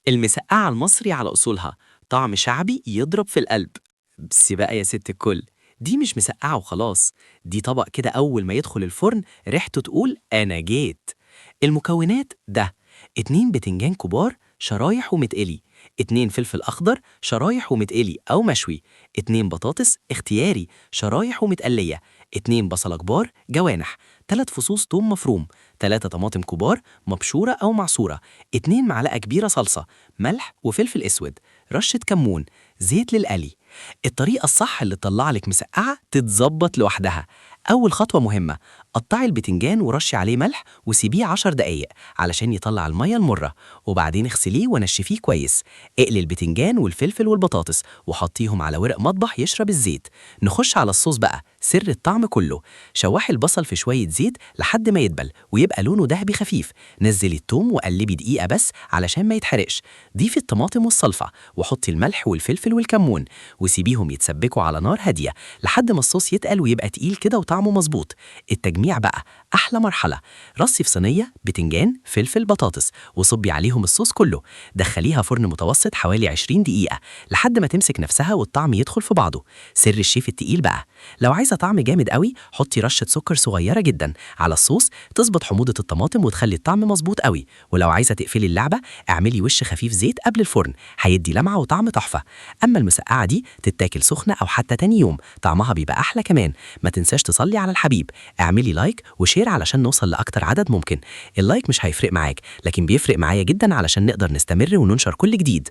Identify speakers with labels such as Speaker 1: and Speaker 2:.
Speaker 1: المسقعة المصري على أصولها، طعم شعبي يضرب في القلب. بس بقى يا ست الكل، دي مش مسقعة وخلاص، دي طبق كده أول ما يدخل الفرن ريحته تقول أنا جيت. المكونات ده: 2 بتنجان كبار شرايح ومتقلي، 2 فلفل أخضر شرايح ومتقلي أو مشوي، 2 بطاطس اختياري شرايح ومتقلية، 2 بصلة كبار جوانح، 3 فصوص توم مفروم، 3 طماطم كبار مبشورة أو معصورة، 2 معلقة كبيرة صلصة، ملح وفلفل أسود، رشة كمون، زيت للقلي. الطريقة الصح اللي تطلع لك مسقعة تتظبط لوحدها. أول خطوة مهمة، قطعي البتنجان ورشي عليه ملح وسيبيه 10 دقايق علشان يطلع المية المرة، وبعدين اغسليه ونشفيه كويس. اقلي البتنجان والفلفل والبطاطس وحطيهم على ورق مطبخ يشرب الزيت. نخش على الصوص بقى، سر الطعم كله. شوحي البصل في شوية زيت لحد ما يدبل ويبقى لونه ذهبي خفيف. نزلي التوم وقلبي دقيقة بس علشان ما يتحرقش. ضيفي الطماطم والصلصة وحطي الملح والفلفل والكمون وسيبيهم يتسبكوا على نار هادية لحد ما الصوص يتقل ويبقى تقيل كده وطعمه مظبوط. التجميع بقى أحلى مرحلة. رصي في صينية بتنجان فلفل بطاطس وصبي عليهم الصوص كله. دخليها فرن متوسط حوالي 20 دقيقة لحد ما تمسك نفسها والطعم يدخل في بعضه. سر الشيف التقيل بقى، لو عايزة طعم جامد قوي حطي رشة سكر صغيرة جدا على الصوص تظبط حموضة الطماطم وتخلي الطعم مظبوط قوي. ولو عايزة تقفلي اللعبة اعملي وش خفيف زيت قبل الفرن، هيدي لمعة وطعم تحفة. أما المسقعة دي تتاكل سخنة أو حتى تاني يوم، طعمها بيبقى أحلى كمان. ما تنساش تصلي على الحبيب، اعملي like و share علشان نوصل لأكتر عدد ممكن. ال like مش هيفرق معاك، لكن بيفرق معايا جدا علشان نقدر نستمر وننشر كل جديد.